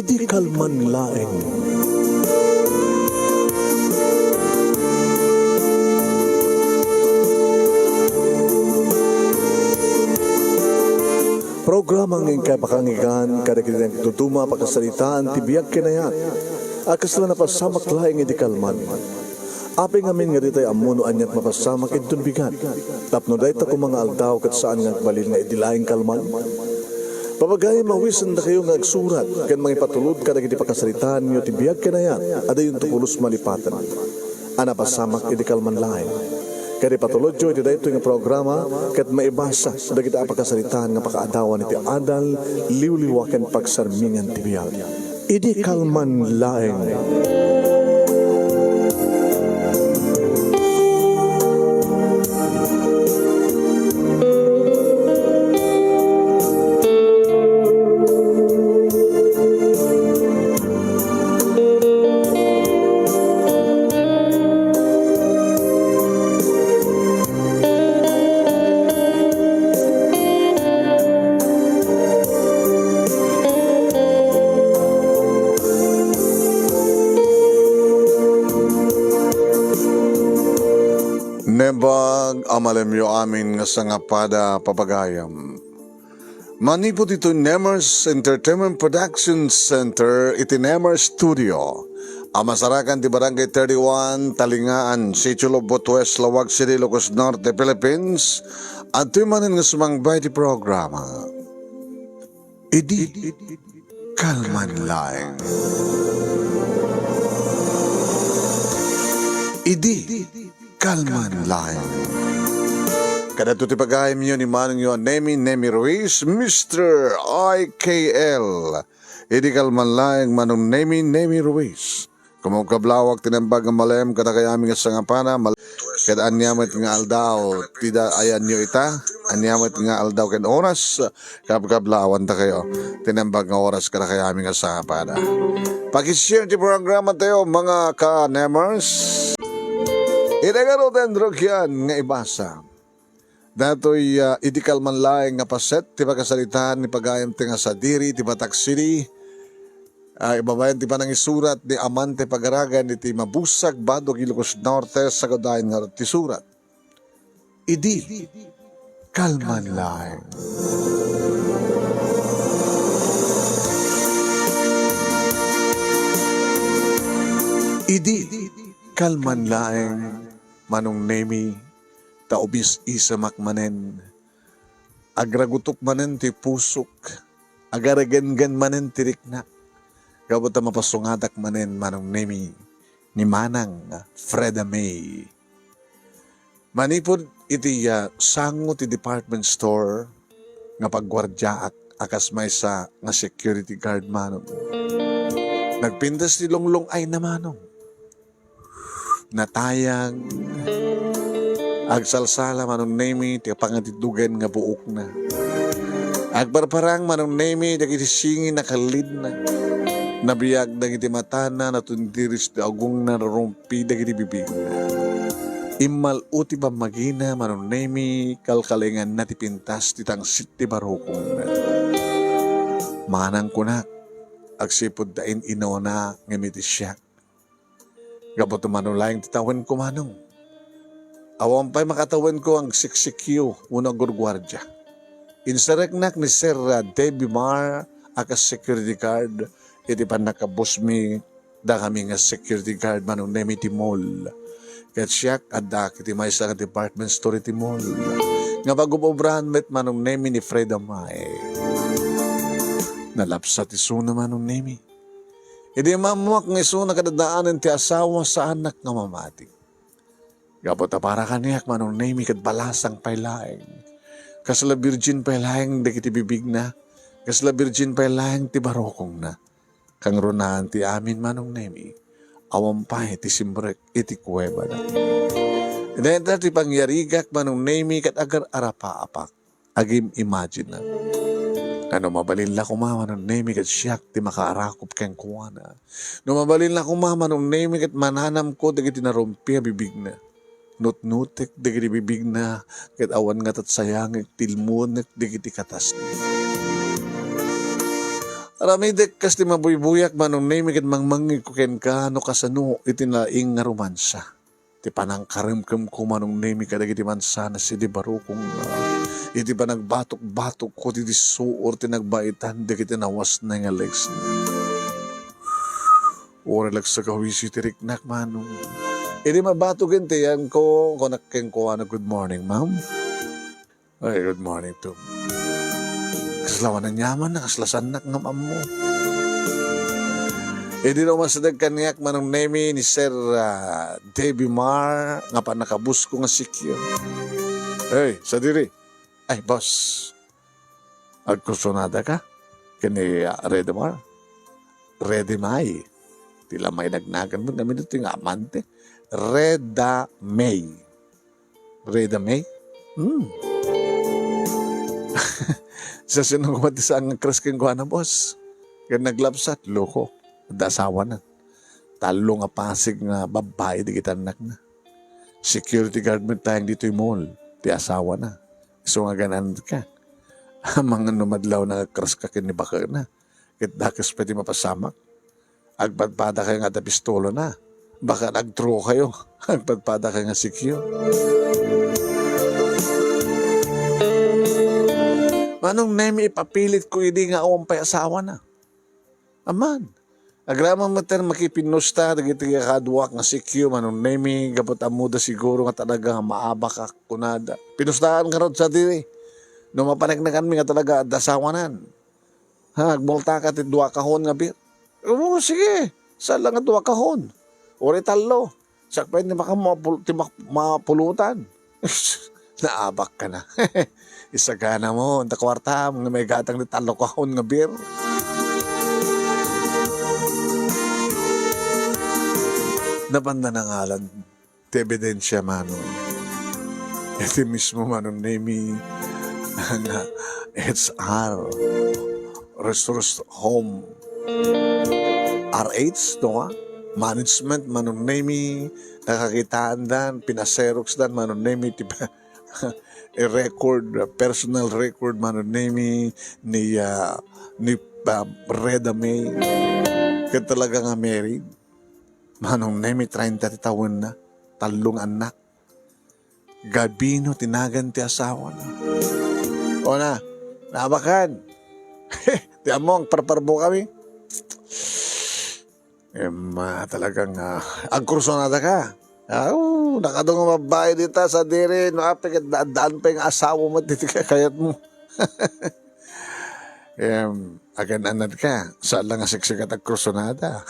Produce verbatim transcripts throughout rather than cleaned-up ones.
Idi kalman laeng. Programa nga inkay pakangigan kadagiti nagtutuma a pakasaritaan ti biag ken ayat a kasla napasamak laeng idi kalman. Apay ngamin nga ditay ammo no aniat mapasamak inton bigat, tapno dayta koma nga aldaw ket saan nga agbalin nga idi laeng kalman? Papagayam, awisendakayo nga agsurat ken mangipatulod kadagiti pakasaritaanyo ti biag ken ayat a dayonto pulos malipaten a napasamak idi kalman laeng. Ket ipatulodyo iti daytoy nga programa ket maibasa dagiti a pakasaritaan nga pakaadawan iti adal, liwliwa ken pagsarmingan ti biag. Idi kalman laeng. Naimbag a malemyo amin nga sangapada, papagayam. Manipud iti Nemers Entertainment Production Center iti Nemers Studio a masarakan ti Barangay thirty-one, Talingaan, Sitio Lobbot West, Laoag City, Ilocos Norte, Philippines, adtoy manen nga sumangbay ti programa. Idi kalman laeng. Idi kalman laeng. Kadagito ti pagayamyo ni manongyo a Nemi, Nemi Ruiz, Mister I K L. Idi kalman laeng, Manong Nemi, Nemi Ruiz. Kumakablawak ti naimbag nga malem kadakayami nga sangapada, mal-, ket ania met nga aldaw ti da-, ayanyo ita, ania met nga aldaw ken oras, kabkablawantakayo ti naimbag nga oras kadakayami nga sangapada. Pakishare ti programa tayo, mga ka-Nemers. Ita garuden rugyan nga ibasa. Datoy, ah, idi kalman laeng nga paset ti pakasaritaan ni pagayam ti nga sadiri ti Batac City. Ah, ibabayan ti panangisurat ni Amante Pagaragan iti Mabusag, Badog, Ilocos Norte, Sagadaen nga ti surat. Idi kalman laeng. Idi kalman laeng, Manong Nemi, ta ubis-isamak manen. Agragutok manen ti pusok, agaregenggen manen ti riknak. Gapu ta mapasungadak manen, Manong Nemi, ni Manang Freda May. Manipud iti, ah, sango ti department store nga pagguardiaak a kas maysa nga security guard, Manong. Nagpintas ti lunglong-ayna, Manong. Natayag. Agsalsala, Manong Nemi, ti pangatiddogen nga buokna. Agparparang, Manong Nemi, dagiti singin a kallidna. Nabiag dagiti matana, natundiris ti agongna, narumpi dagiti bibigna. Immal-o ti pammagina, Manong Nemi, kalkalenganna ti pintas ti tangsit ti barukongna. Manang kunak, agsipud ta in-inuna ngem iti siak. Gapu ta mano laeng ti tawenko, Manong. Awan pay makatawenko nga agsiksikiw wenno agguardia. Insareknak ni Sir, ah, Debbie Mar a kas security guard iti pannakabusmi dakami nga security guard, Manong Nemi, ti mall. Ket siak, addaak iti maysa nga department store iti mall nga pagub-obrahan met, Manong Nemi, ni Freda Mae. Nalapsat isuna, Manong Nemi. Idi maammoak nga isuna kadadaanen ti asawa, saannak nga mamati. Gapu ta para kaniak, Manong Nemi, ket balasang pay laeng. Kasla birgin pay laeng dagiti bibigna, kasla birgin pay laeng ti barukongna. Kangrunaan ti amin, Manong Nemi, awan pay ti simrek iti kuwebana. Dayta ti pangyarigak, Manong Nemi, ket agar-arapaapak. Agim-imagine. Nga no mabalin la koma, Manong Nemi, ket siak ti makaarakop kenkuana. No mabalin la koma, Manong Nemi, ket mananamko dagiti narumpi a bibigna. Nutnutek dagiti bibigna, ket awan nga tatsayangek ti ilmunek dagiti katasna. Aramidek kas ti mabuybuyak, Manong Nemi, ket mangmangngegko kenka no kasano iti nalaing nga romansa ti panangkaremkemko, Manong Nemi, kadagiti mansanas idi barukongna, iti panagbatok-batokko ti dissuor ti nagbaitan dagiti nawasna nga leksyon. Uray lagsagawisi ti riknak, Manong. Idi mabatogen ti yanko, kunak kenkuana, "Good morning, ma'am." Ay, good morning to. Kasla awan aniaman, nakasla saannak nga maammo. Idi no, umasideg kaniak, Manong Nemi, ni Sir, ah, Debbie Mar, nga pannakabusko nga sikyo. "Hey, sadiri." "Ay, boss, agkursunada ka ken ni, ah, Redemar?" "Redemay. Ti la mainagnagan met ngamin ditoy nga amante. Reda May." "Reda May? Hmm." Sa sino nga mati saan nga crush kenkuana, boss? Ken naglabsat, loko. Adda asawana. Tallo nga pasig nga babbai dagiti annakna. Security guard met laeng ditoy mall ti asawana. Isu nga agan-anad ka. Amangan no madlawna nga crush ka ken ni bakekna. Ket dakes pay ti mapasamak. Agpadpadakayo nga adda pistolana. Baka nagtrukayo. Agpadpadakayo nga sikyo. Manong Nemi, ipapilitko idi nga awan pay asawana. Aman. Agraman metten makipinnusta dagiti kaduak nga sikyo, Manong Nemi, gapu ta ammoda siguro nga talaga nga maabakak, kunada. Pinustaan ngarud sadiri. No mapaneknekanmi nga talaga adda asawanan. Ha, agmultaka ti dua kahon nga beer. Oo, sige. Saan la nga dua kahon? Uray tallo. Siak pay ti maka-, mapul-, ti mak-, mapulutan. Naabak ka na. Isagana mo, anta kuartam, nga maigatang ti tallo kahon nga beer. Napanda nangalan ti ebidensia, Manong. Iti mismo, Manong Nemi, nga H R, Resource Home, R H, no, ah? Management, Manong Nemi, nakakitaandan, pinaserokdan, Manong Nemi, ti pa-, record, personal record, Manong Nemi, ni, ah, ni, ah, Reda May. Ket talaga nga married. Manong Nemi, treinta ti tawenna, tallo nga annak. Gabino ti nagan ti asawana. O na, naabakan. Ti ammok, parparbukami. Em, ah, talagang, ah, agkursunada ka. Aw, nakadungo nga babbai dita sadiri, no, apay ket daan pay nga asawa mo, ti kayatmo. Em, agan-anad ka, saan la nga siksikat agkursunada.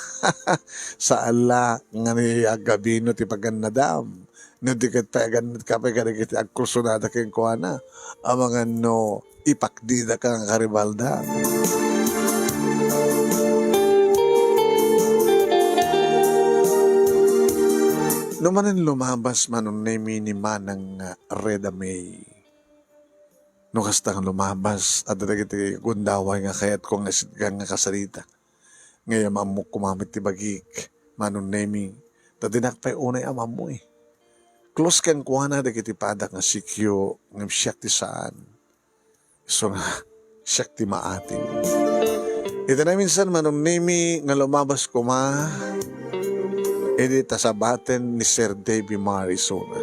Saan la nga ni agabino ti pagannadam. No di ket pay agannad ka pay kadagiti agkursunada kenkuana, amangan no ipakdida ka nga karibalda. No manen lumabas, Manong Nemi, ni Manang nga Reda May. No kasta nga lumabas, adda dagiti gundaway nga kayatko nga isidgan nga kasarita. Ngem ammok koma met ti bagik, Manong Nemi, ta dinak pay unay a maammo, eh. Close kenkuana dagiti padak nga sikyo, ngem siak ti saan. Isu nga, siak ti maatim. Iti naminsan, Manong Nemi, nga lumabas koma, idi ta sabaten ni Sir Davy Mar isuna.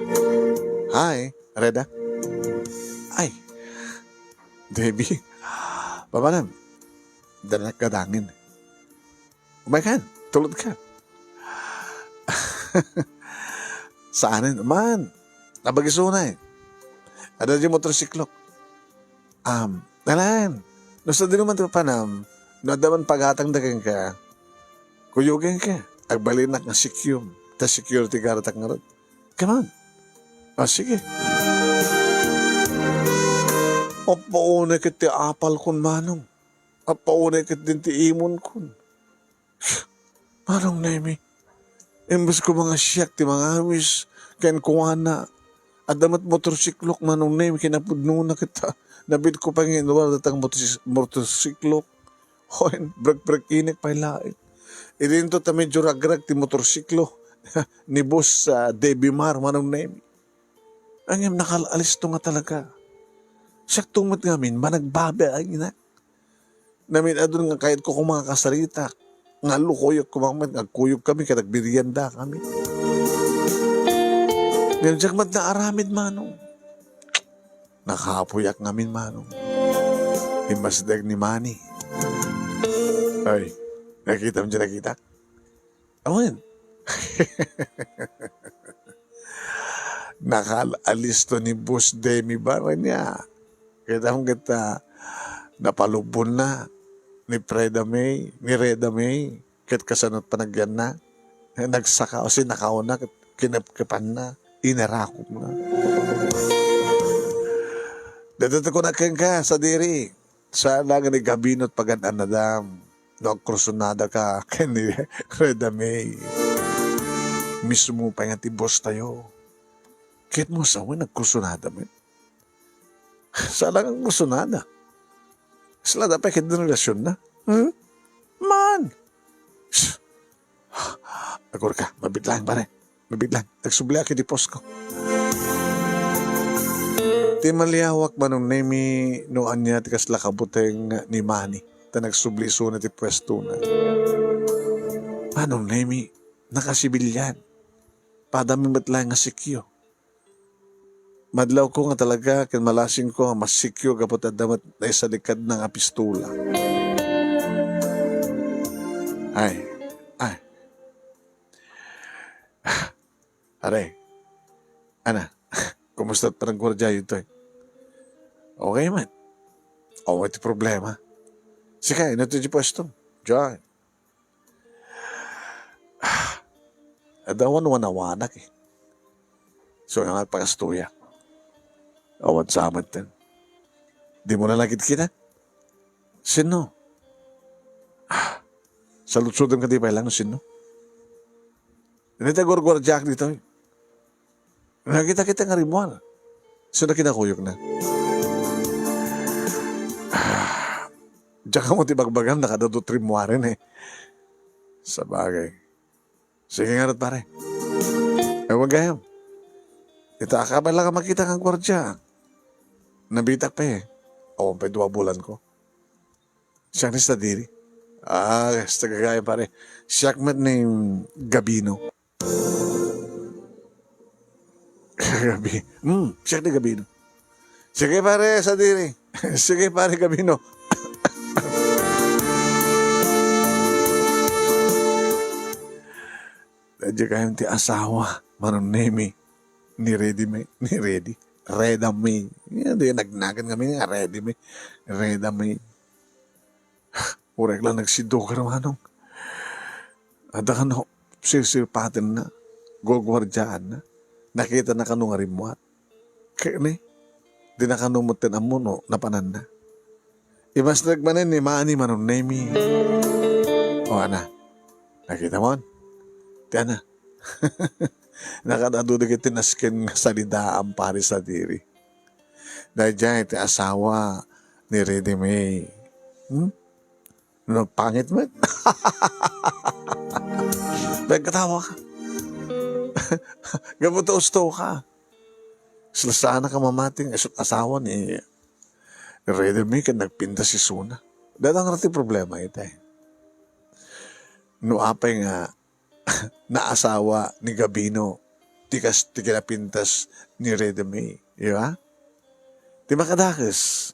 Hi, Reda. Ay, Davy. Papanam, danak kadangin. Umay kan, tulod ka. Saanen, man. Nabag isuna, eh. Adda di motorsiklok. Am, nalan. No sa di naman ti papanam, no adda man pagatang da kenka, kuyogen ka. Agbalinak nga sikyom. Ta security guard tak ngarud. Come on. Ah, sige. Apaunay ket ti apal kon Manong. Apaunay ket din ti imon kon. Manong Nemi, imbes ko nga siak ti mangawis kenkuana, adda met motorsiklok, Manong Nemi, kinapudnona ket nabiit ko pay nga inruar datang motorsi-, motorsiklok. Hoy, brek-brek inek pay laeng. Idinto ta medyo ragrag ti motorsiklo ni Boss, ah, Debbie Mar, Manong Nemi. Ngem nakal-alisto nga talaga. Siak to met ngamin, managbabain. Namin-adun nga kayatko koma nga kasaritak. Nga alukoyek koma met nga agkuyogkami ket agmeriendakami. Ngem diak met naaramid, Manong. Nakapuyak ngamin, Manong. Immasdek ni Manny. Ay, nakitam diay nakitak? Awan. Nakaalisto ni Boss Demi Baranya. Kitam ket, ah, napalubonna ni Freda May, ni Reda May, ket kasano ti panagyanna? Nagsaka, o sinakaona, ket kinepkepanna, inarakopna. Daytoy ti kunak kenka, sadiri. Saan laeng ni Gabino ti pagan-annadam no agkursunadaka ken ni Reda May. Mismo pay nga ti boss tayo. Ket mo sawen, agkursunada met. Saan laeng agkursunada. Saan laeng pay ket relasyon na. Hmm? Man! Shh! Agurka, mabiit laeng, pare. Mabiit laeng. Agsubliak iti posko. Ti maliawak, Manong Nemi, no ania ti kasla kabuteng ni Manny, ta nagsubli isuna ti puestona. Manong Nemi, nakasibilian. Padami met laeng nga sikyo. Madlawko nga talaga ken malasingko nga masikyo gapu ta adda met naisalikadna nga pistola. Ay, ay. Pare, ana, kumusta ti panagguardiayo ditoy? Okay met. Awan ti problema. Sika, inno ti puesto? Diyan. Adda awan wanawanak, eh. So, nga agpakastoyak. Awan sa met ten. Dimo la nakit-kita? Sinno? Ah, saludsodem kadi pay laeng no sinno? Dayta gurguardiaak ditoy. Nakita-kita nga rimmuar. Sino kinakuyogna? Ah, diak ammo ti bagbagam, nakadadut rimmuaren, eh. Sabagay. Sige ngarud, pare. Awan gayam. Ita, akabay lang a makita nga guardia. Nabitak pay, eh. Awan pay dua bulanko. Siak ni sadiri. Ah, kasta gagayam, pare. Siak met ni Gabino. Gabi. Hmm, siak ni Gabino. Sige, pare, sadiri. Sige, pare Gabino. Daydiay gayam ti asawa, Manong Nemi, ni Redi May, ni Redi, Reda May. Yan, di nagnagan kami nga Redi May, Reda May. Uray la nagsidugar, Manong. Adda kano sirsirpatenna, guguardiaanna. Nakitana kano nga rimmuar. Ket ni, dina kano metten ammo no napananna. Imasdek manen ni Manny, Manong Nemi. O, ana, nakitamon? Ti ana. Nakadadu dagiti nasken nga salidaam, pare, sadiri. Daydiay ti asawa ni Redi May. Hmm? Nagpangit met. Nagkatawa ka. Gapu ta usto ka. Sala-sala ka mamati nga isu ti asawa ni Redi May ket nagpintas isuna. Dayta ngarud ti problema ita. No apay nga naasawa ni Gabino ti kas-, ti kinapintas ni Redi May, di ba? Ti makadakes,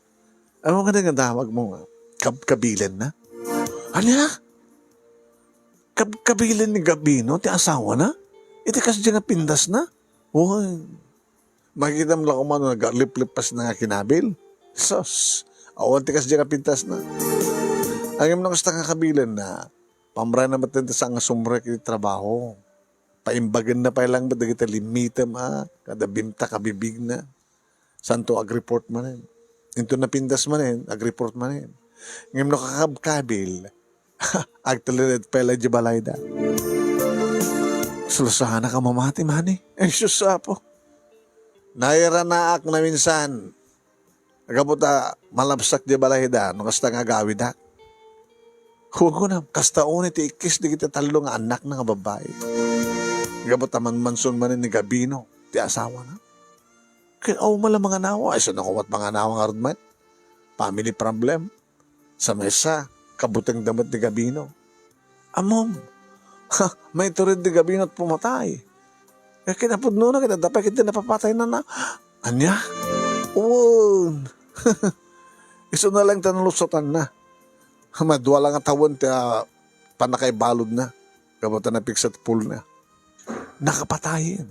ammom kadi nga damagmo nga kabkabilenna? Ania? Kabkabilen ni Gabino ti asawana iti kasdiay nga pintasna? Uy, makitam la koma no nagalipleppasna nga kinabil. Sus, awan ti kasdiay nga pintasna. Ngem no kasta nga kabilenna, pamrayna met ti saan nga sumrek iti trabaho. Paimbagenna pay lang met dagiti limitem a kada bimtak a bibigna. Santo agreport manen. Inton napintas manen, agreport manen. Ngem no kakabkabil, agtalinaed pay la idiay balayda. Sala-salak a mamati, Manny. Ay, sus, Apo. Nairanaak naminsan. Gapu ta malabsak diay balayda no kasta nga agawidak. Kunkunam, kasta unay ti ikkis dagiti tallo nga annakna nga babbai. Gapu ta manmanson manen ni Gabino ti asawana. Ket awan la manganawa, ay, saan koma ti manganawa ngarud met? Family problem. Sa maysa, kabutengda met ni Gabino. Ammom, ha, maitured ni Gabino ti pumatay. Ket kinapudnona, ket adda pay ketdi napapatayna. Ania? Wen. Isuna laeng ti nalusotanna. Madua la nga tawen ti, ah, pannakaibaludna. Gapu ta napigsa ti pulna. Nakapatayen.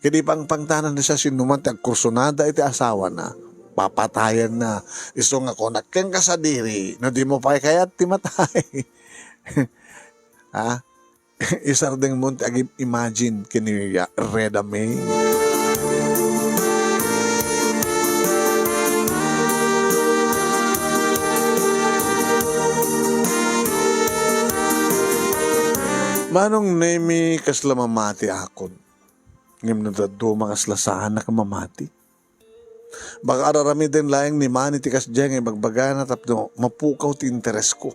Ket ipangpangtanan ni siasinoman ti agkursunada iti asawana, papatayenna. Isu nga kunak kenka sadiri, no dimo pay kayat ti matay. Ha? Isardengmo ti ag-imagine ken ni Rhea Mae. Manong Nemi, kasla mamatiakon. Ngem no dadduma, kasla saannak a mamati. Baka ar-aramiden laeng ni Manny ti kasdiay nga ibagbagana tapno mapukaw ti interesko.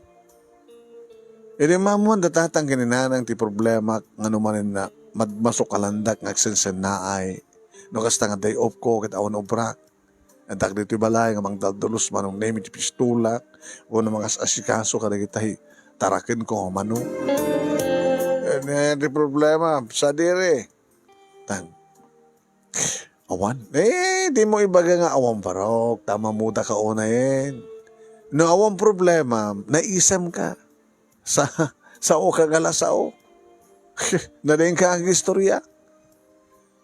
Idi maammoan da tatang ken ni nanang ti problemak nga no manen na madmasukalandak nga agsensennaay, no kasta nga day off ko ket awan obrak. Addak ditoy balay nga mangdaldalos, Manong Nemi, ti pistolak, wenno mangas-asikaso kadagiti tarakenko nga manok. Ania ti problema, sadiri? Tan, awan? Eh, dimo ibaga nga awan barok, ta mamuda ka unayen. No awan problema, naisemka. Sa, sao ka nga lasao. Nadengka nga agistorya.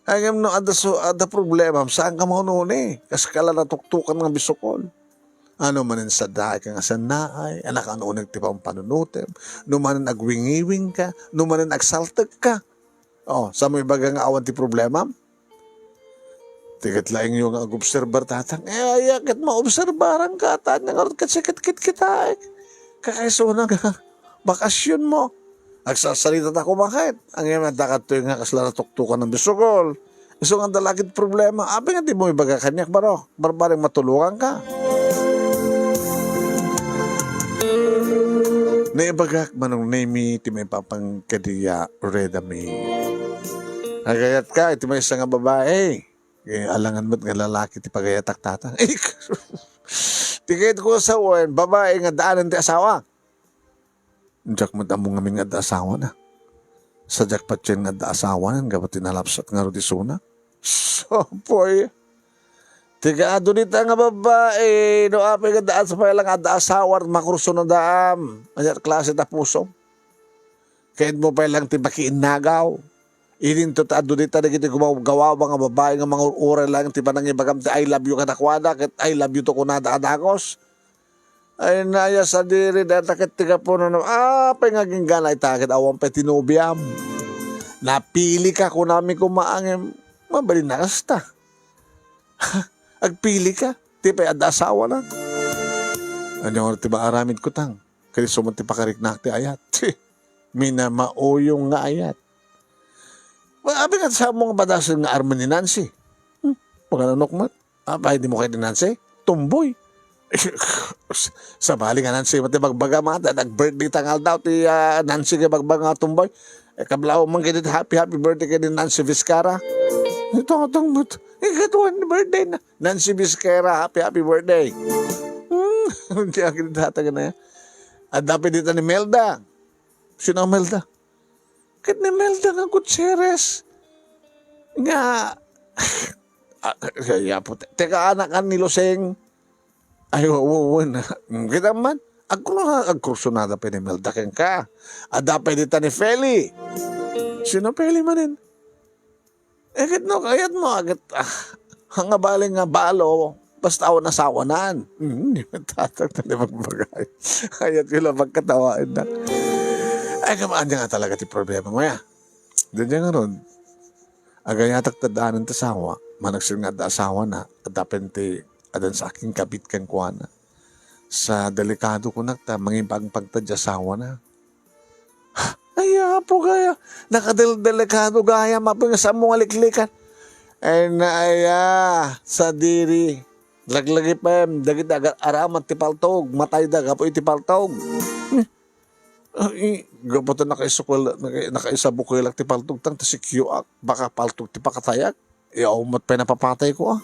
Ay, ngem no adda su-, adda problemam, saanka maununi. Kaskala natuktokan nga bisukol. Ano manen sadaay ka nga sannaay, anak, ano uneg ti pampanunutem, no manen agwingiwingka, no manen agsaltekka. Oh, samo ibaga nga awan ti problemam? Ti ket laengyo nga agobserbar, tatang. Eh, aya ket maobserbaranka, ta ania ngarud ket siket ket kita, eh. Kakaisuna nga bakasionmo. Agsarsarita ta koma ket. Ngem adda kadtoy nga kasla natuktokan nga bisukol. Isu nga adda la ket problema. Apay nga dimo ibaga kaniak, baro? Barbareng matulonganka. Naibagak, Manong Nemi, ti maipapan kadi a Rhea Mae. Agayatka iti maysa nga babai. Eh, alangan met nga lalaki ti pagayatak, tatang. Ti ket ko sawen, babai nga daanen ti asawa. Diak met ammo ngamin nga adda asawana. Sadiak patien nga adda asawanan gapu ti nalapsat ngarud isuna. Sapoy. Ti kaadu dita nga babai, no apay nga adda pay lang adda asawa, makursunadaam. Ania klase ta pusom? Kaidmo pay lang ti makiinnagaw. Idinto ta adu dita dagiti gumawgawa nga babai nga mangur-uray lang ti panangibagam ti "I love you" kadakuada, ket "I love you" to kunada a dakes. Ay, naya sadiri, dayta ket ti gapu no, no, apay nga aginggana ita ket awan pay ti nobiam. Napilika, kunami koma, ngem mabalin a kasta. Agpilika, ti pay adda asawana. Ania ngarud ti maaramidko, tang? Ket isu met ti pakariknak ti ayat. Minamauyong nga ayat. Wa-, abi nga, saanmo nga padasen nga armen ni Nancy? Hmm, makananok met. Apay, dimo kayat ni Nancy? Tomboy. Sabali nga Nancy met ti bagbagam, ta nag-birthday ta nga aldaw ti, ah, Nancy nga ibagbaga nga tomboy. Eh, kablaw man ket iti happy, happy birthday ken ni Nancy Vizcarra. Ito nga tang met. Ikaduan ni birthday na. Nancy Vizcarra, happy, happy birthday. Hmm, diak ket datagan na. Adda pay dita ni Melda. Sino a Melda? Ket ni Melda nga Gutierrez nga, ah, kaya po, te-, teka, anak ni Loseng. Ay, wa-, wa-, wen. Kita man, agkru-, agkursunada pay ni Melda kenka. Adda pay dita ni Feli. Sino Feli manen? Eh, ket no kayatmo, ah, ket, ah, nga bali nga balo, basta awan asawanan. Hmm, tatang ta ni magbagay. Ayat ko lang pagkatawain na. Ay, kam-, ania nga talaga ti problema mo, ya? Diay ngarud, agayatak ta daanen ti asawa, managsen nga adda asawana, adda pay ti adan sa akin kabit kenkuana. Sa delikado kunak ta mangipangpagta diay asawana. Ay, Apo, gaya, nakadeldelikado gaya, mapo nga saanmo nga liklikan. Ay, na, aya, sadiri. Laglagi pay, dagiti agar-aramat ti paltog, matayda gapu iti paltog. Hmm. Ay, gapu ta nakaisukol-, naka-, nakaisabukilak ti paltog, tang ta sikyoak, baka paltog ti pakatayak. Yaw met pay napapatayko, ah.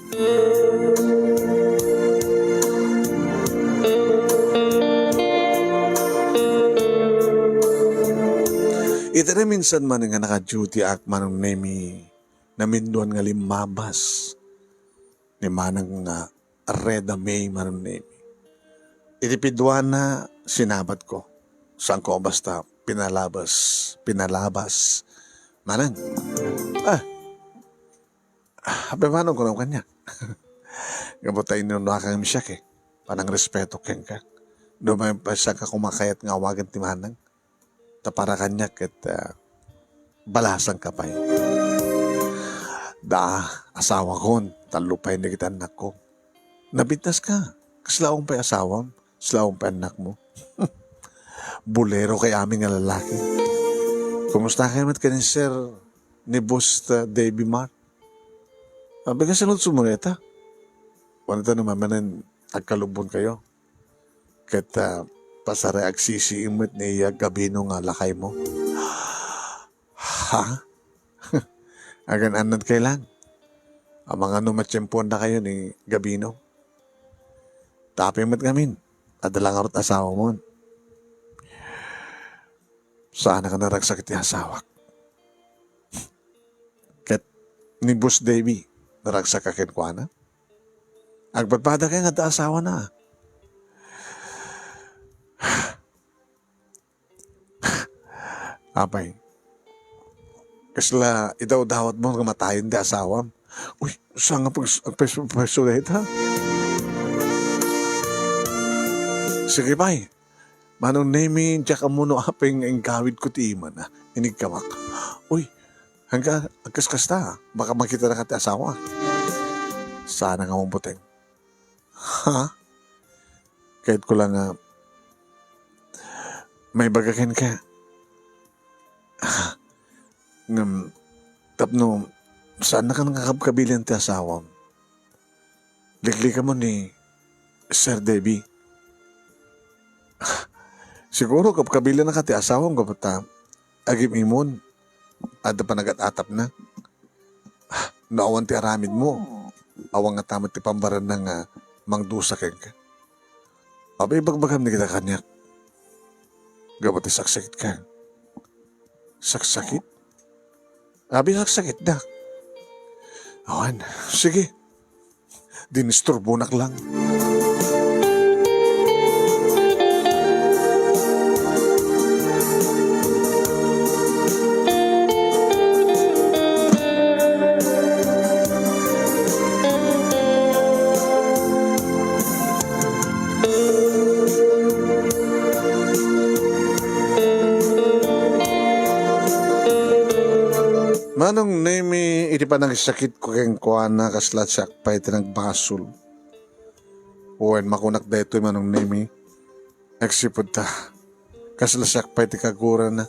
Iti naminsan man nga naka-duty ak, Manong Nemi, naminduan nga limmabas ni Manang nga Reda May, Manong Nemi. Iti piduana, sinabat ko. Saan ko basta pinalabas, pinalabas. Manang, ah, apay manong kunam kaniak. Gapu ta inunakam siak eh. Panangrespeto kenka. Dumayen pay saka kumakayat nga awagen ti manang. Ta para kaniak ket, ah, balasanka pay. Da, asawakon, tallo pay dagiti annakko. Nabintaska. Kasla awan pay asawam, kasla awan pay annakmo. Bolero kay amin nga lalaki. Kumusta kay met ken ni Sir, ni Boss, ah, Davy Mark? Abi nga sinulsol mo neta? Wano ta naman manen agkalubon kayo? Ket, ah, pasare agsisiim met ni iya gabino nga lakaymo. Ha? Agan-annad kay lang. Amangan no matiempoan dakayo ni gabino. Tapi met ngamin, adda la ngarud asawamon. Saan a naragsak iti asawak. Ket ni Boss Davy, naragsak a kenkuana. Agpadpada kay nga adda asawana. Apay, kasla idawdawatmo nga matayen ti asawam? Uy, saan nga pag-, pag-, pagsulet, ha? Sige pay. Manong Nemi, diak ammo no apay nga inggawidko ti imana. Inigkamak. Uy, hangga agkaskasta, baka makitanaka ti asawa. Saan nga mabuteng. Ha? Kayatko lang nga maibaga kenka. Ngem, tapno saannak a kabkabilan ti asawam. Liklikamon ni Sir Davy. Siguro kabkabilannaka ti asawam gapu ta agim-imon, adda panagat-atapna. No awan ti aramidmo, awan ngata met ti pambaranna nga mangdusa kenka. Apay ibagbagam dagita kaniak? Gapu ti saksakitka. Saksakit? Abi saksakitda. Awan, sige. Dinisturbonak lang. Manong Nemi, iti panagsakitko kenkuana, kasla siak pay ti nagbasol. Wen, makunak daytoy, Manong Nemi, agsipud ta kasla siak pay ti kagurana.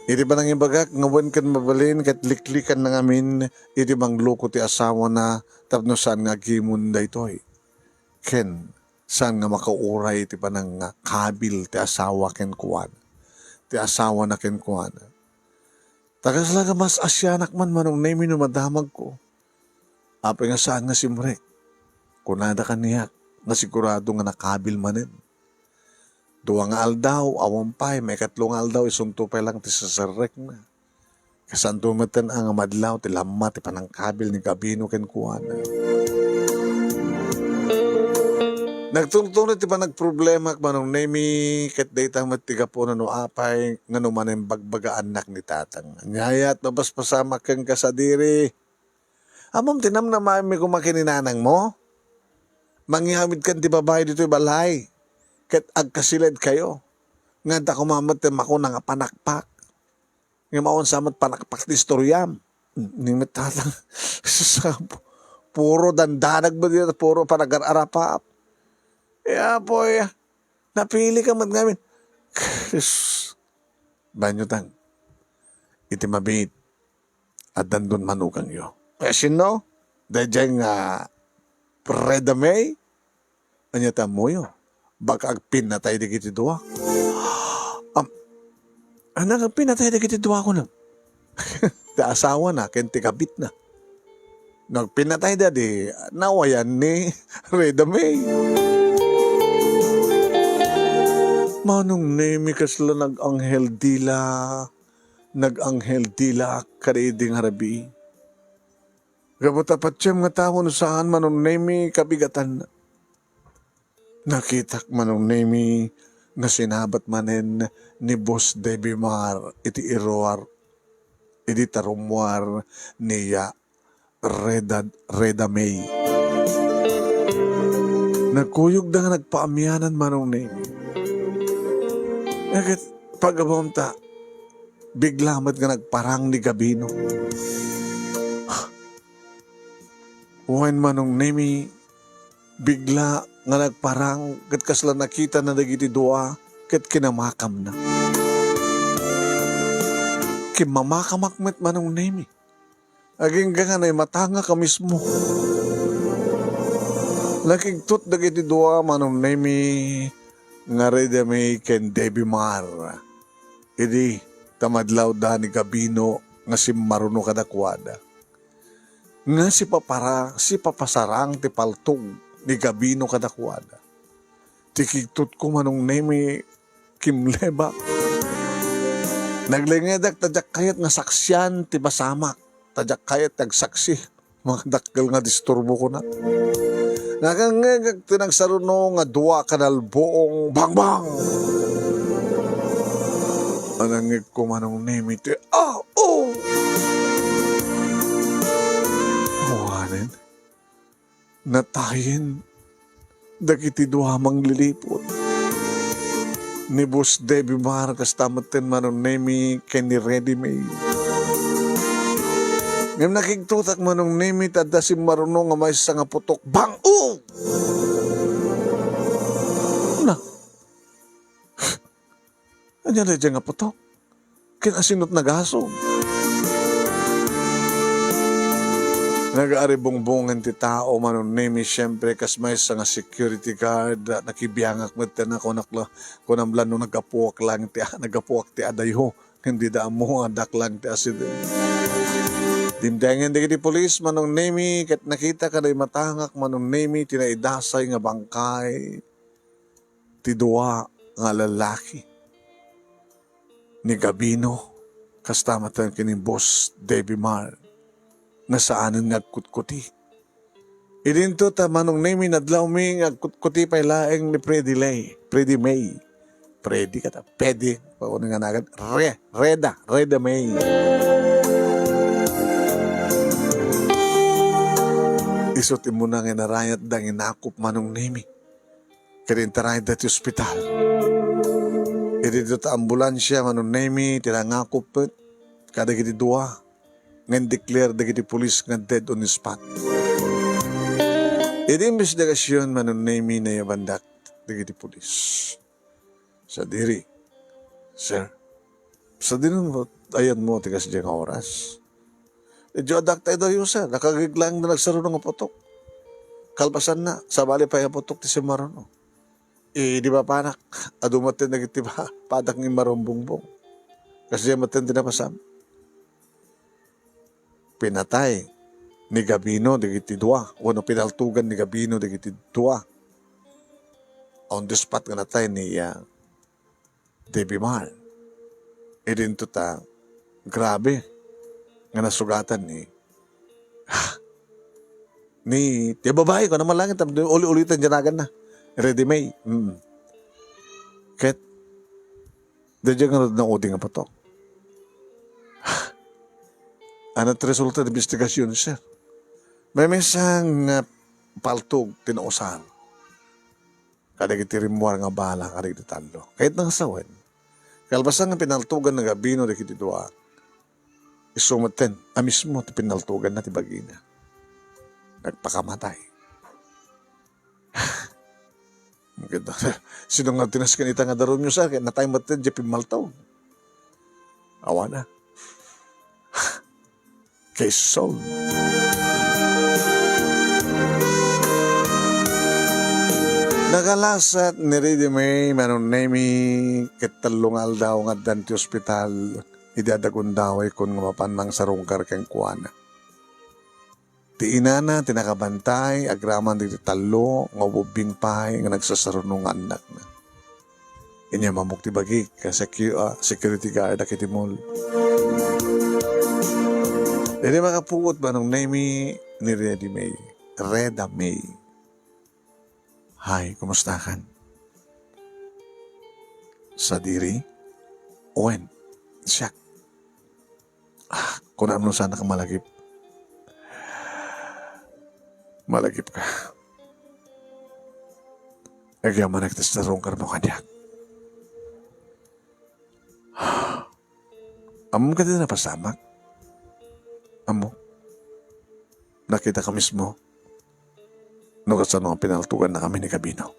Iti panangibagak nga wen ken mabalin ket liklikanna ngamin iti mangloko ti asawana tapno saan nga agimon daytoy. Ken saan nga makauray iti panangkabil ti asawa kenkuana, ti asawana kenkuana. Ta kasla nga mas asianak man, Manong Nemi, no madamagko. Apay nga saan nga simrek? Kunada kaniak nga sigurado nga nakabil manen. Dua nga aldaw, awan pay, maikatlo nga aldaw, isunto pay lang ti seserrekna. Kasanto metten a nga madlaw ti lamma ti panangkabil ni gabino kenkuana. Nagtultulo ti panagproblemak, Manong Nemi, ket dayta met ti gapuna no apay nga no manimbagbagaannak ni tatang. Ania aya ti mapaspasamak kenka sadiri? Ammom ti namnamaenmi koma ken ni nanangmo? Mangyawidkan ti babai ditoy balay, ket agkasiledkayo. Nga adda koma met ti makuna nga panakpak. Ngem awan sa met panakpak ti istoriam. Ni met tatang, puro dandanag met dita, puro panagar-arapap. Ya, apoy, napili ka met ngamin. Banyo tang, iti mabiit, addan don manukangyo. Eh, sino? Daydiay nga Reda May? Ania ti ammoyo? Baka agpinnatay dagiti dua. Am, ania nga agpinnatay dagiti dua, kunam? Ti asawana ken ti kabitna. No agpinnatayda, di nawayan ni Reda May. Manong Nemi, kasla nag-anghel dila. nag-anghel dilaak kadaydi nga rabii. Gapu ta patiem nga tao no saan, Manong Nemi, kabigatanna. Nakitak, Manong Nemi, nga sinabat manen ni Boss Debimar iti iruar, idi tarummuar ni ya Reda, Reda May. Nagkuyogda nga nagpaamianan, Manong Nemi. Nga ket, pagabamta, bigla met nga nagparang ni Gabino. Wen, Manong Nemi, bigla nga nagparang ket kasla nakitana dagiti dua ket kinamakamna. Kimmamakamak met, Manong Nemi. Agingga nga naimatangak a mismo. Nakigtot dagiti dua, Manong Nemi, nga Reda May ken Debimar. Idi ta madlawda ni Gabino nga simmaruno kadakuada. Nga sipapara-, sipapasarang ti paltog ni Gabino kadakuada. Ti kigtotko, Manong Nemi, kimlebak. Naglengedak ta diak kayat nga saksian ti pasamak, ta diak kayat ti agsaksi. Mga dakkel nga disturbo ko na. Nakangngegak ti nagsaruno nga dua ka nalbuong bangbang. Anangngegko, Manong Nemi, ti, ah, oh! Awanen, natayen dagiti dua mangliliput. Ni Boss Debbie Mar, kasta metten, Manong Nemi, ken ni Ready May. Ngem nakigtotak, Manong Nemi, ta adda simmaruno nga maysa nga putok. Bang! Oh! Na! Ania daydiay nga putok? Ken asino ti nagasong? Nagaribungbongen ti tao, Manong Nemi, siempre, kas maysa nga security guard, nakibiangak met, kunak la, kunam la no naggapuak lang ti, naggapuak ti adayo, ken dida ammo nga addak lang ti asideng. Dimtengen dagiti pulis, Manong Nemi, ket nakita kada imatangak, Manong Nemi, ti naidasay nga bangkay ti dua nga lallaki, ni Gabino, kasta met ken ni Boss Debbie Mar, nga saanen nga agkutkuti. Idinto ta, Manong Nemi, nadlawmi nga agkutkuti pay laeng ni Freddy Lay, Freddy May. Freddy kata, Freddy, paano nga nagad? Re-, Reda, Reda May. Isu ti immuna nga inarayatda nga inakop, Manong Nemi. Ket intarayda ti ospital. Idi dita ambulansia, Manong Nemi, ti nangakop met kadagiti dua nga in-declare dagiti pulis nga dead on the spot. Idi imbestigasion, Manong Nemi, nayabandak dagiti pulis. Sadiri, sir, sadino ayanmo ti kasdiay nga oras? Idiay adda ti adayo, sir. Nakagiglang na nagsaruno nga putok. Kalpasanna, sabali pay nga putok ti simmaruno. Idi mapanak, adu metten dagiti pa-, padak nga immarumbungbong. Kasdiay metten ti napasam. Pinatay ni Gabino dagiti dua, wenno pinaltogan ni Gabino dagiti dua. On the spot nga natay ni, ah, Debbie Mar. Idinto ta, grabe nga nasugatan ni, ni, ti babae ko, namalangit, uli-ulitan diay naganna. Ready May. Mm. Ket, daydiay nga naudi nga putok. Ano ti resulta ti investigasyon, sir? Maymaysa nga paltog ti nausar kadagiti rimmuar nga bala kadagiti tallo. Kayatna nga sawen, kalpasan nga pinaltogan ni Gabino dagiti dua, isu metten a mismo ti pinaltoganna ti bagina. Nagpakamatay. Sino nga ti nasken ita nga darumyo, sir? Ket natay metten diay pimmaltog. Awan a. Case solved. Nakalasat ni Ready May, Manong Nemi, ket tallo nga aldaw nga addan ti ospital. Idi adda gundaway, kun nga mapan nangsarungkar kenkuana. Ti inana ti nakabantay agraman dagiti tallo nga ububbing pay nga nagsasaruno nga annakna. Inyam ammok ti bagik a secu-, ah, security guard dagiti mall. Idi makapuot, Manong Nemy ni Reda May. Reda May. Hi, kumusta kan? Sadiri? Wen, siak. Ah, kunam no saan ka malagip. Malagip ka. Agyamanak ta sarungkarmo kaniak. Ammom kadi napasamak? Ammo? Nakita ka mismo? No kasano nga pinaltugan na kami ni Gabino?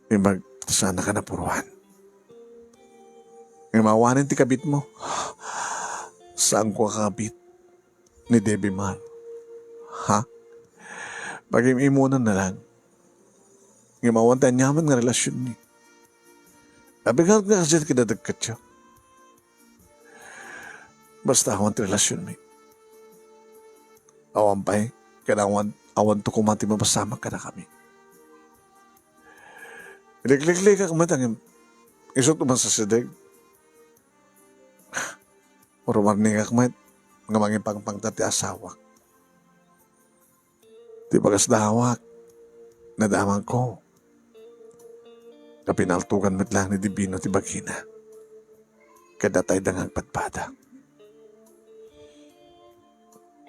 Imbag, saan ka napuruan? Nga mawanen ti kabit mo? Saan ko kakabit? Ni Debbie Mar. Ha? Pagim-imunan na lang. Nga mawan ti aniaman nga relasyon ni. Abigat nga kasi kinadagkatyo. Basta awan ti relasyon mi. Awan pay, kailangan awan to kuma ti mapasamak kada kami. Likliklikak met ang isut man sa sideg. Rumarningak met nga mangipangpangta ti asawak. Ti bagas dawak, nadamagko. Nga pinaltugan met lang ni Divino ti bagina. Kada tay dangang padpada.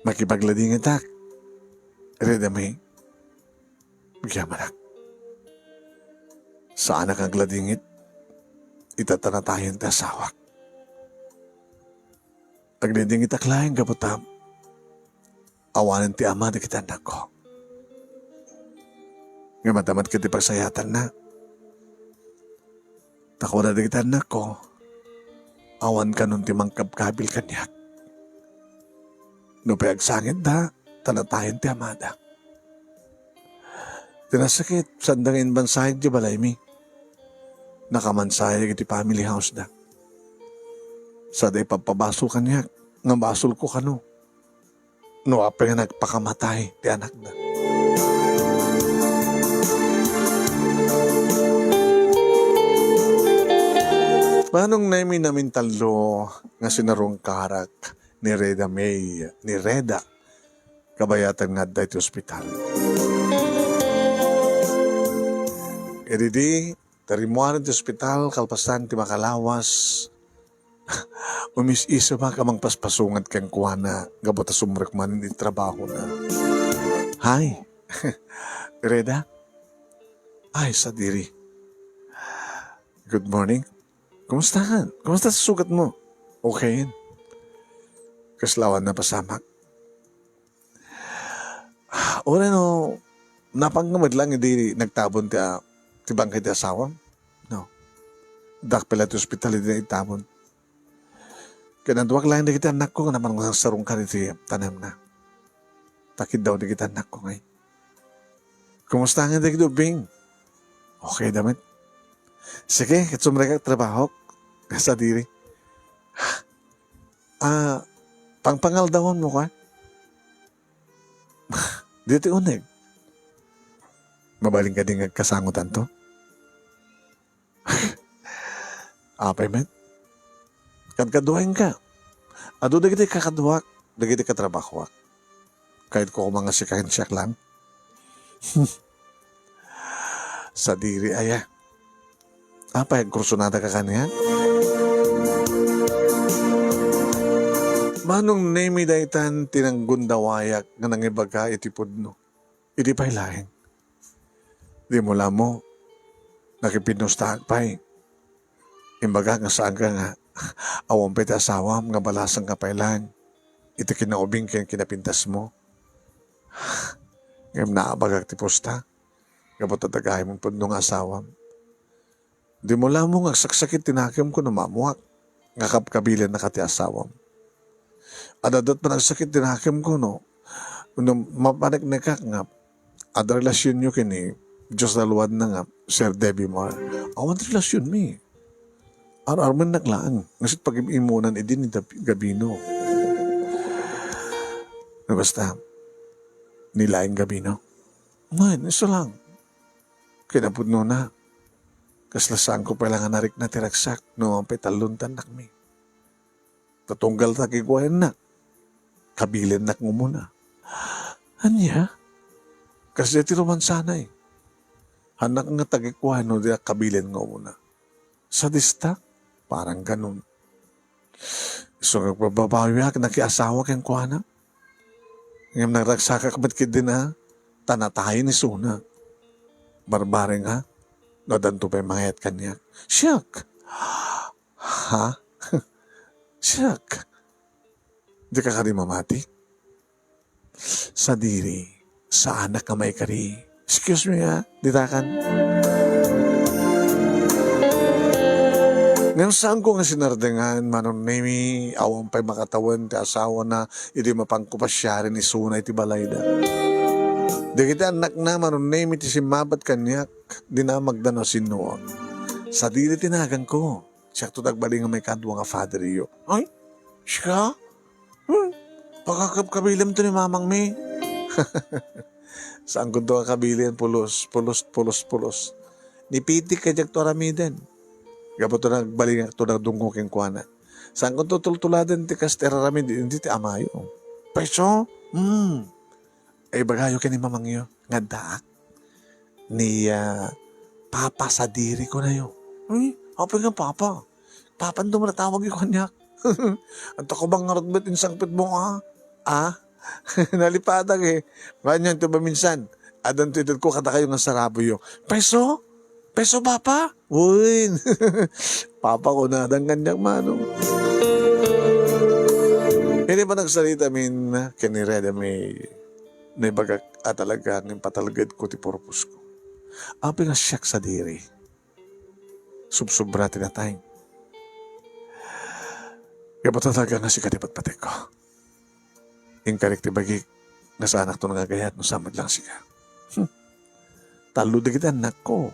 Makipagladingitak. Reda May, agyamanak. Saanak nga agladingit. Ita ta natayen ti asawak. Agdidingitak laeng gapu ta awanen ti ama dagiti annakko. Nga matamat ket ti pagsayatanna. Ta kuna dagiti annakko, awan kanon ti mangkabkabil kaniak. No pay agsangitda, ta natayen ti amada. Ti nasakit, sanda nga imbansayeg ti balaymi. Nakamansayeg iti family house da. Sada ipapabasol kaniak, nga basolko kano. No apay nga nagpakamatay ti anakda. Manong Nemy, namintallo nga sinarungkarak ni Reda May, ni Reda. Kabayatan nga adda iti ospital. Idi di, ta rimmuaren ti ospital, kalpasan ti makalawas, umis-isip a mangpaspasunget kenkuana gapu ta sumrek manen iti trabahona. Hi, Reda? Ay, sadiri. Good morning. Kumusta ka? Kumusta sa sugat mo? Okay. Kasla awan napasamak? Uray no, napanka met lang idi nagtabon ti, ah, ti bangkay ti asawam. No. Dakpela ti ospital idi nagtabon. Kinaduak lang dagiti annakko nga napan sarungkar iti tanemna. Takiddaw dagiti annakko ngay. Kumusta nga dagiti ubbing? Okay da met. Sige, ket sumrekak trabahok. Sadiri. Ah, pangpangaldawanmo ka? Ditoy uneg. Mabalin kadi nga agkasangotanto? Apay met? Kadkaduaenka. Adu dagiti kakaduak, dagiti katrabahoak. Kayatko koma nga sikahen siak lang. Sadiri aya. Apay, agkursunada ka kaniak? Manong Nemy, daytan ti nanggundawayak nga nangibaga iti pudno. Idi pay laeng. Dimo la ammo, nakipinnustaak pay. Imbagak nga saanka nga awan pay ti asawam nga balasangka pay laeng iti kinaubing ken kinapintasmo. Ngem naabagak ti pusta, gapu ta dagayem pudno nga asawam. Dimo la ammo nga agsaksakit ti nakemko no maammoak nga kabkabilennaka ti asawam. Adda met panagsakit ti nakemko no, no mapaneknekak nga adda relasionyo ken ni Dios Laluadna nga Sir Debbie Mar. Awan relasionmi. Ar-armennak laeng nga sut pagim-imunan idi ni Dab-, Gabino. No basta, ni laeng Gabino. Ngayon, isu lang. Kinapudnona, Kasla saanko pay la nga narikna ti ragsak no awan pay tallo ti annakmi. Ta tunggal ta kikuaennak, kabilinnak nga umuna. Ania? Kasdiay ti romansa na eh. Annak nga ta kikuaen no diak kabilin nga umuna. Sadista? Parang ganun. Isu nga agbababawiak, nakiasawa kenkuana. Ngem naragsakak met ketdin a, ta natayen isuna. Barbareng a, no addanto pay mangayat kaniak. Siak! Ha? Siak! Dika kadi mamati? Sadiri, saanak nga maikari. Excuse me, ha, ditakan. Ngem saanko nga sinardengan, Manong Nemi, awan pay makatawen ti asawana idi mapanko pasiaren isuna iti balayda. Dagiti annakna, Manong Nemi, ti simmabat kaniak, dinamagda no sinnoak. Sadiri ti naganko. Siakto ti agbalin nga maikadua nga father-yo. Ay, sika? Hmm, pakakabkabilemto ni mamangmi. Saankonto a kabilin, pulos, pulos, pulos, pulos. Ni Pitik kadi diakto aramiden. Gapu ta nagbalingakto nadunggo kenkuana. Saankonto tultuladen ti kasta iraramid, iti amayo. Paiso? Hmm. Ay, ibagayo ken ni mamangyo nga addaak. Ni, ah, Papa Sadiri kunayo. Ay, apay nga Papa? Papa, ania man a tawag ikaw kaniak? Anta ko bang ngarud met insangpetmo, ah? Ah? Nalipatak eh. Kanyan to ba minsan? Addan to itedko kadakayo nga saraboyo. Paiso? Paiso, Papa? Uy! Papa ko na, addan kaniak, Manong. Idi panagsarita min ken ni Reda May, naibagak a talaga nga impatalgedko ti purpose ko. Apay nga siak sadiri? Subsobra ti natay. Gapu ta talaga nga sika ti patpategko. Inkarik ti bagik nga saanakto nga agayat no saan met lang sika. Hmm. Tallo dagiti annakko.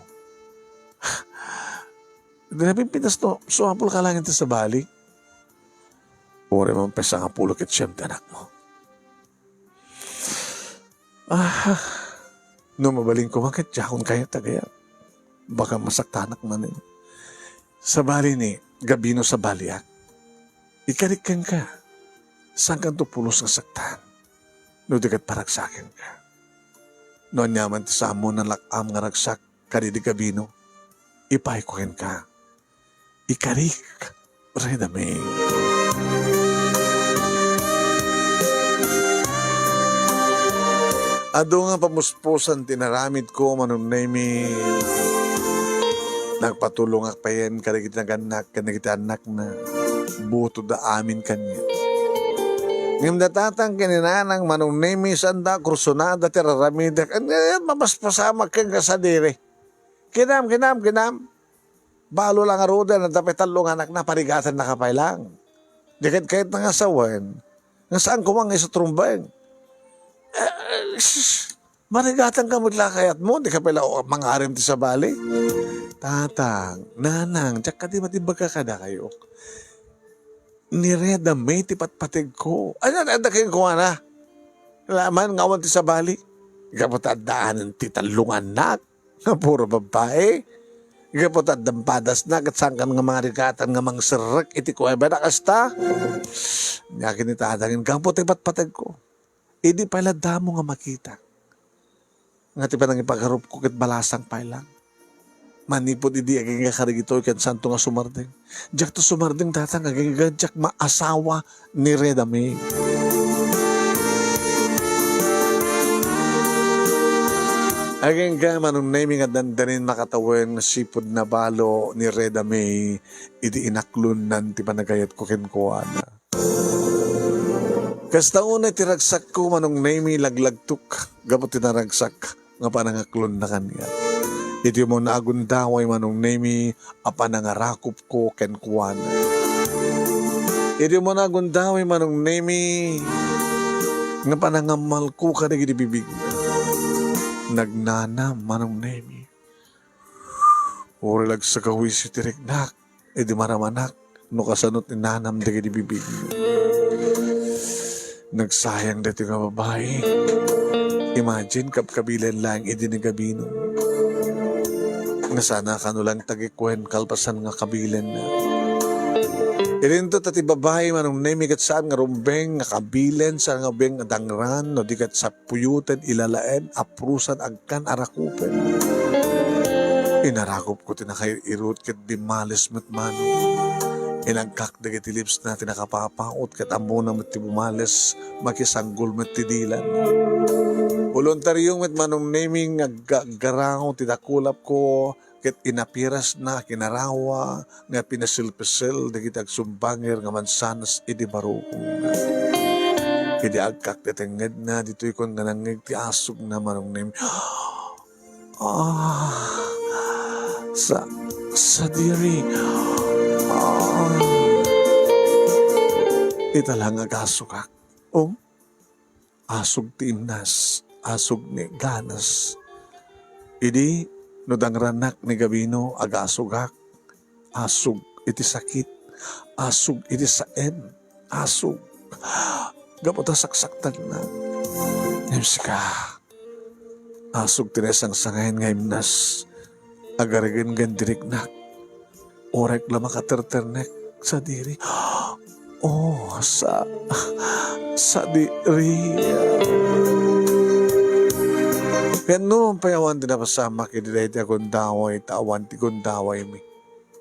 Di napimpintas no, suapul ka lang iti sabali. Uray man pay sangapulo ket siem ti anakmo. Ah, no mabalinko man ket diakon kayat ti agayat. Baka masaktanak manen. Sabali ni Gabino, sabaliak. Ikarik kenka. Saankanto pulos nga saktan? No di ket paragsakenka. No aniaman ti saanmo nalak-am nga ragsak kadidi Gabino, ipayko kenka. Ikarik, Reda May. Adu nga pamuspusan ti inaramidko, Manong Nemi. Nagpatulongak payen kadagiti nagannak ken dagiti annakna. Butodda amin kaniak. Ngem da tatang ken ni nanang, Manong Nemi, saanda a kursunada ti raramidek. Ania, mamaspasamak kenka sadiri. Kinam, kinam, kinam. Balo lang ngaruden, adda pay tallo nga annakna, parigatannaka pay lang. Di ket kayatna nga sawen, nga saanko man nga isutrumbeng. Eh, eh, sus, marigatanka met la kayatmo, dika pay la mangarem ti sabali. Tatang, nanang, diak kadi matimbagka kadakayo. Ni Reda May ti patpategko. Ania, adda kenkuana? Laman nga awan ti sabali. Gapu ta addaanen ti tallo nga annak nga puro babbai. Gapu ta addan padasna ket saankan nga marigatan nga mangserrek iti kuweba na kasta. Nia ken ni tatang, gapu ti patpategko. Idi pay la damo nga makita nga ti panangipagarupko ket balasang pay lang. Manipud idi agingga kadagitoy ket saanto nga sumardeng. Diakto sumardeng, tatang, agingga diak maasawa ni Reda May. Agingga, Manong Nemi, nga dandanin makatawen nga sipud nabalo ni Reda May idi inaklonnan ti panagayatko kenkuana. Kasta unay ti ragsakko, Manong Nemi, laglagtok gapu ti naragsak nga panangaklonna kaniak. Iti umuna a gundaway, Manong Nemi, a panangarakupko kenkuana. Iti umuna a gundaway, Manong Nemi, nga panangammalko kadagiti bibigna. Nagnanam, Manong Nemi. Uray la agsagawis iti riknak idi maramanak no kasano ti nanam dagiti bibigmi. Nagsayang daytoy nga babai. Imagine, kabkabilan laeng idi ni Gabino. nga saan a kano lang tagikuen kalpasan nga kabilen. Idinto ta ti babai, Manong Nemi, ket saan nga rumbeng nga kabilen, saan nga rumbeng nga dangran, no di ket sapuyuten, ilalaen, aprusan, agkan, arakupen. Inarakupko ti nakair-irut ket dimmales met, Manong. Inagkak dagiti lipsna ti nakapapaut ket ammona met ti bumales, makisanggol met ti dilan. Boluntario met, Manong Nemi, nga agga-, aggaraw ti dakulapko, ket inapirasna kinarawa nga pinasilpisel dagiti agsumbanger nga mansanas idi barukongna. Idi agkak ti tengngedna, ditoykon nga nangngeg ti asugna, Manong Nemi. Ah, sa-, sadiri. Ah. Ita lang agasugak. Oh? Asug ti imnas, asug ni ganas. Idi no dangranak ni gabino, agasugak, asug iti sakit, asug iti saem, asug. Gapu ta saksaktanna. Ngem sika, asug ti naisangsangayan nga imnas, agarigenggen ti riknak. Orek la makaterternek, sadiri. Oh, sa-, sadiri. Ket no pay awan ti napasamak idi daytoy a gundaway, ta awan ti gundawaymi.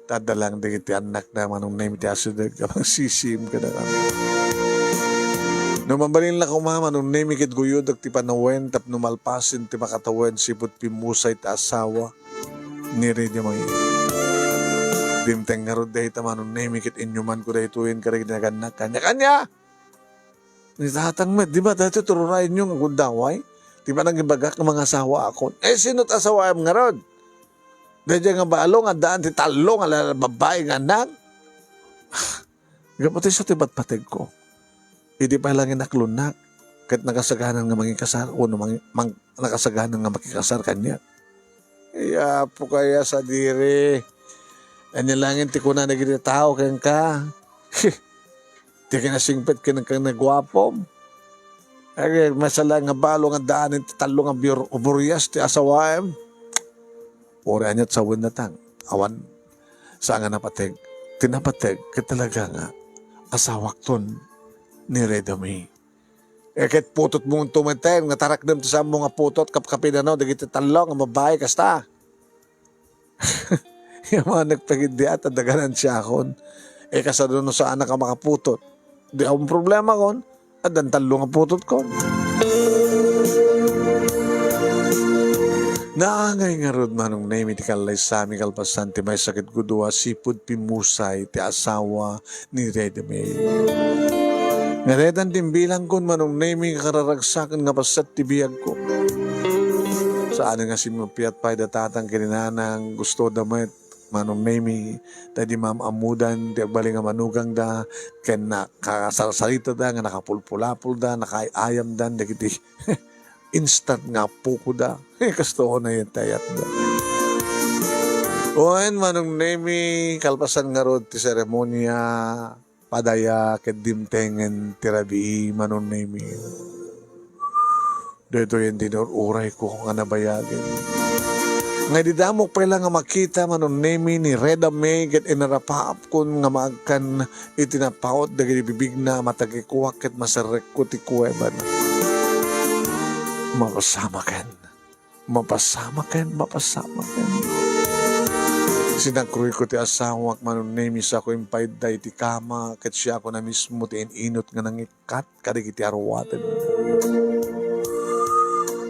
Ta adda lang dagiti annakna, Manong Nemi, ti asideg a mangsisiim kadakami. No mabalin la koma, Manong Nemi, ket guyodek ti panawen tapno malpasen ti makatawen sipud pimmusay ti asawa ni Rey Damay. Dimteng ngarud dayta, Manong Nemi, ket inyumanko daytoyen kadagiti nagannak. Kaniak, kaniak! Ni tatang met, di ba, daytoy ti uray inyo nga gundaway? Di ba nangibagak nga mangasawaakon? Eh, sino ti asawaem ngarud? Daydiay nga balo nga addaan ti tallo nga la-, babbai nga annak? Gapu ta isu ti patpategko. Idi pay la nga inaklonnak, ket nakasaganan nga mangikasar, wenno mang-, mang-, nakasaganan nga makikasar kaniak. Ay, Apo, kaya sadiri. Ania laeng ti kuna dagiti tao kenka? Ti kinasingpet kenka nga guapom? Ay, maysa laeng nga balo nga addaan ti tallo nga biur-, uburias ti asawaem? Uray aniat sawenna tang. Awan, saan nga napateg. Ti napateg, ket talaga nga, asawakton ni Rey Damay. Eh, ket putotmo unto met, nga taraknem ti saanmo nga putot, kapkapidano dagiti tallo nga babbai kasta. Yamanek pay ketdi a ta daganan siakon. Eh, kasano no saanak a makaputot? Di awan problemakon. Addan tallo nga putotkon. Naangay ngarud, Manong Nemi, ti kallaysami kalpasan ti maysa ket gudua sipud pimmusay ti asawa ni Rey Damay. Nga daytan ti imbilangkon, Manong Nemi, nga kararagsaken nga paset ti biagko. Saan nga simmapiat pay da tatang ken ni nanang, gustoda met, Manong Nemi, ta idi maam-ammodan ti agbalin nga manugangda, ken nakasarsaritanda nga nakapulpulapolda, nakaay-ayamdan dagiti instant nga appokoda. Kastoy unay ti ayatda. Wen, Manong Nemi, kalpasan ngarud ti seremonia, padaya ket dimtengen ti rabii, Manong Nemi. Daytoyen ti inur-urayko nga nabayagen. Nga idi damok pay la nga makita, Manong Nemi, ni Rey Damay ket inarapaapkon nga maagkan iti napaut dagiti bibigna a matagikuak ket maserrekko ti kuebana. Mapasamaken. Mapasamaken, mapasamaken. Sinakroyko ti asawak, Manong Nemi, sako impayda iti kama, ket siakon a mismo ti in-inut nga nangikkat kadagiti aruaten.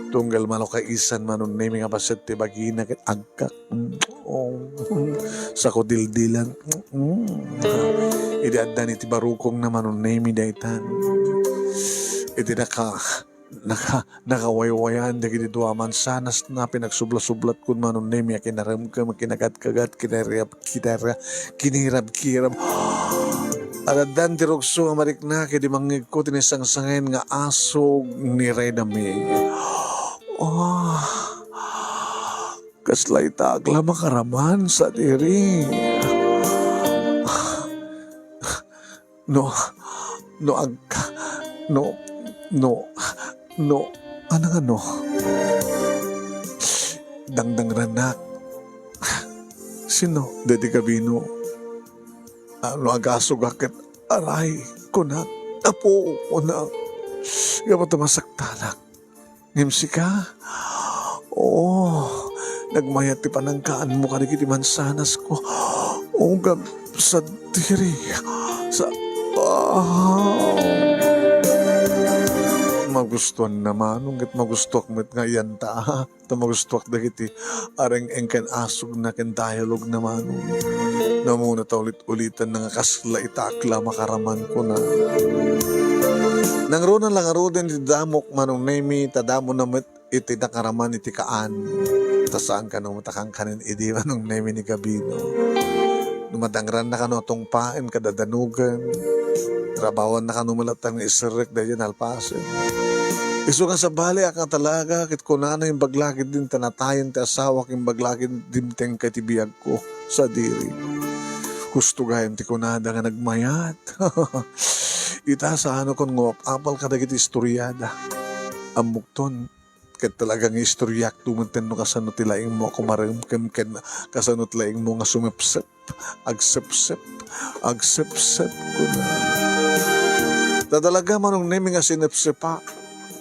Tunggal malukaisan, Manong Nemi, nga paset ti bagina ket agkak. Mm, oh. Sako dildilan. Mm. Idi addan iti barukongna, Manong Nemi, daytan. Iti naka-, naka-, nakawaywayan dagiti dua a mansanasna, pinagsublasublatkon, Manong Nemi, a kinaremkem, kinakatkagat, kinariyap-, kinara-, kinirabkirab. Addan ti rukso a marikna, ket idi mangngegko ti naisangsangayan nga asug ni Rey Damay. Ah, kasla ita agla makaraman sadiri. No, no ag-, no, no, no, ano nga no? Dangdangranak. Sino? Daydi Gabino. No agasogak ket aray, kunak, Apo, kunak. Gapu ta masaktanak. Ngem sika? Oo, nagmayat ti panangkaanmo kadagiti mansanasko. O, gab-, sadiri. Sa-, ah. Magustuanna, Manong, ket magustuak met nga ayanta. Ta magustuak dagiti areng-eng ken asugna ken dialogna, Manong. Namuna ta ulit-ulitan nga kasla ita akla makaraman, kuna. Nangruna la ngaruden ti damok, Manong Nemi, ta damona met iti nakaraman iti kaan. Ta saan kano met a kankanen idi, Manong Nemi, ni Gabino. No madangranna kano a tungpaen kada danugen, trabahuanna kano met latta nga iserrek daydiay nalpasen. Isu nga sabali a katalaga, ket kunana, imbag la ketdin ta natayen ti asawak, imbag la ketdin dimtengka iti biagko. Sadiri. Husto gayam ti kunada nga nagmayat. Ita, saanakon nga apal kadagiti istoriada. Ammokton, ket talaga nga istoriak tumenten no kasano ti laingmo a kumaremkem ken kasano ti laingmo nga sumepsep, agsepsep, agsepsep, kuna. Ta talaga, Manong Nemi, nga sinepsepak.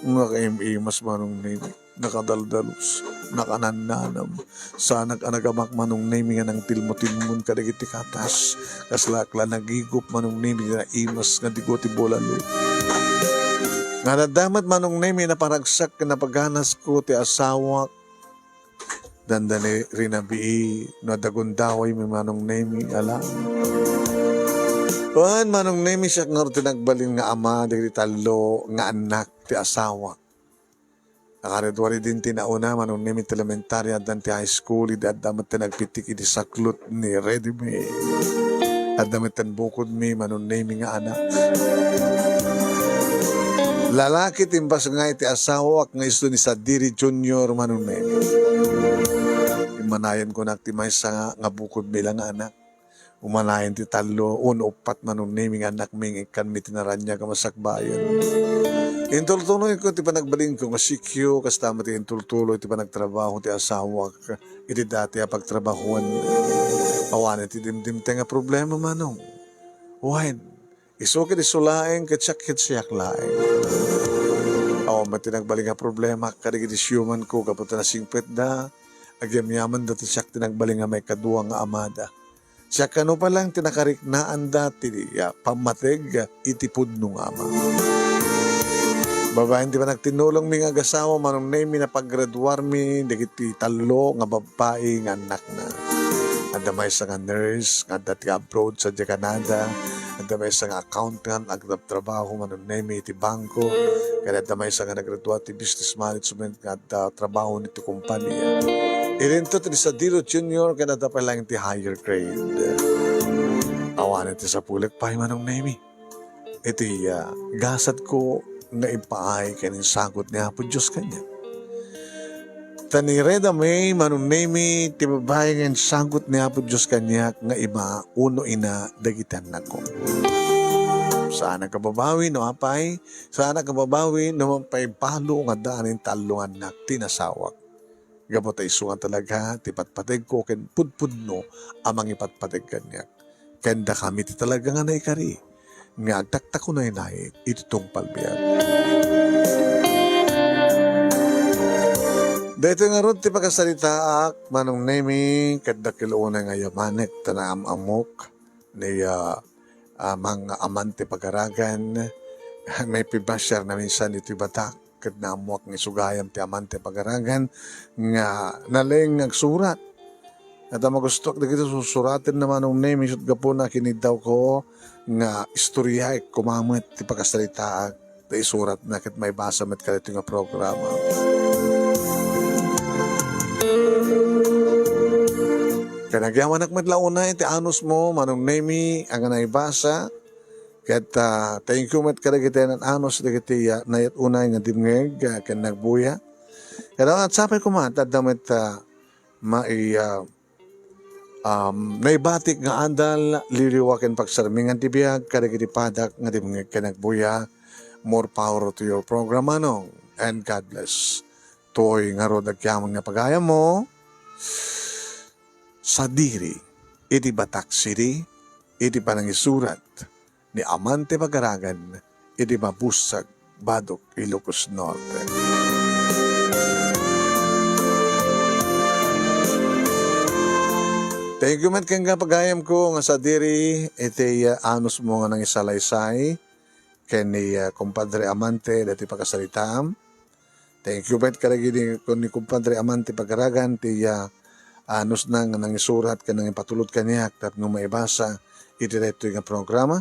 Nakaim-imas, Manong Nemi. Nakadaldalos, nakanannanam. Saanak a nagamak, Manong Nemi, nga nangtilmo-tilmon kadagiti katas. Kasla ak la nagigup, Manong Nemi, nga naimas nga digo ti bulalo. Nga naddamet, Manong Nemi, naparagsak ken napaganasko ti asawak. Dandani rinabii no adda gundawaymi, Manong Nemi, ala. Wen, Manong Nemi, siak ngarud ti nagbalin nga ama dagiti tallo nga annak ti asawak. Nakagraduar idin ti nauna, Manong Nemi, ti elementarya, addan ti high school, idi adda met ti nagpitik idi saklot ni Ready May. Adda met ti bukodmi, Manong Nemi, nga anak. Lalaki ti imbasngay ti asawak nga isu ni Sadiri Junior, Manong Nemi. Immanayen kunak ti maysa nga, nga bukodmi la nga anak. Umanayen ti tallo, uno, uppat, Manong Nemi, nga annakmi nga ikkanmi ti naraniag a masakbayan. Intultuloyko ti panagbalinko nga sikyo, kasta met ti intultuloy ti panagtrabaho ti asawak iti dati a pagtrabahoan. Awan ti dimdimteng a problema, Manong. Wen, isu ket isu laeng, ket siak ket siak laeng. Awan met ti nagbalin nga problema kadagiti siumanko gapu ta nasingpetda, agyamyamanda ti siak ti nagbalin nga maikadua nga amada. Siak kano pay laeng ti nakariknaanda ti, ah, pammateg iti pudno nga ama. Babaen ti panagtinnulongmi nga agasawa, Manong Nemi, napagraduarmi dagiti tallo nga babbai nga annakna. Adda maysa nga nurse nga adda ti abroad sadiay Canada. Adda maysa nga accountant, agtratrabaho, Manong Nemi, iti bangko. Ken adda maysa nga nagradua ti business management nga adda trabaho iti kompania. Ilinto ti Sadiro Junior ken adda pay laeng ti higher grade. Awanen ti sapulek pay, Manong Nemi. Iti, ah, gasatko nga impaay ken insagut ni Apo Dios kaniak. Ta ni Reda May, Manong Nemi, ti babai nga insagut ni Apo Dios kaniak nga ima uno ina dagiti annakko. Saan a kababawi no apay, saan a kababawi no mapaibalo nga addaan ti tallo nga annak ti nasawak. Gapu ta isu nga talaga ti patpategko ken pudpudno a mangipatpateg kaniak. Ken dakami ti talaga nga naikari nga agtaktakunaynay iti tungpal biag. Daytoy ngarud ti pakasaritaak, Manong Nemi, ket dakkel unay nga ayamanek ta naam-ammok ni, ah, ah, Mang Amante Pagaragan. Maipibasiar na minsan iti batak, ket naammuak nga isu gayam ti Amante Pagaragan nga naleng nga agsurat. Ket magustuak dagiti sursuratenna, Manong Nemi, isut' gapuna kiniddawko nga istoryaek koma met ti pakasaritaak ta isuratna ket maibasa met kadaytoy nga programa. Ket agyamanak met la unay ti anusmo, Manong Nemi, a nga naibasa. Ket, ah, thank you met kadagiti nan-anus dagiti, ah, nayat unay nga dimngeg, ah, ken nagbuya. Ket, ah, sapay koma, adda met, ah, mai-, ah, um, naibatik nga adal, liwliwa ken pagsarmingan ti biag kadagiti padak nga dimngeg ken nagbuya. More power to your program, Manong, and God bless. Toy ngarud agyaman nga pagayammo, Sadiri. iti Batak City, iti panangisurat ni Amante Pagaragan iti Mabusag, Batok, Ilocos Norte. Thank you met kenka, pagayamko, nga sadiri iti, uh, anusmo nga nangisalaysay ken ni, uh, Kumpadre Amante daytoy pakasaritaam. Thank you met kadagidi ken ni Kumpadre Amante Pagaragan ti, uh, anusna nga nangisurat ken nangipatulod kaniak tapno maibasa iti daytoy nga programa.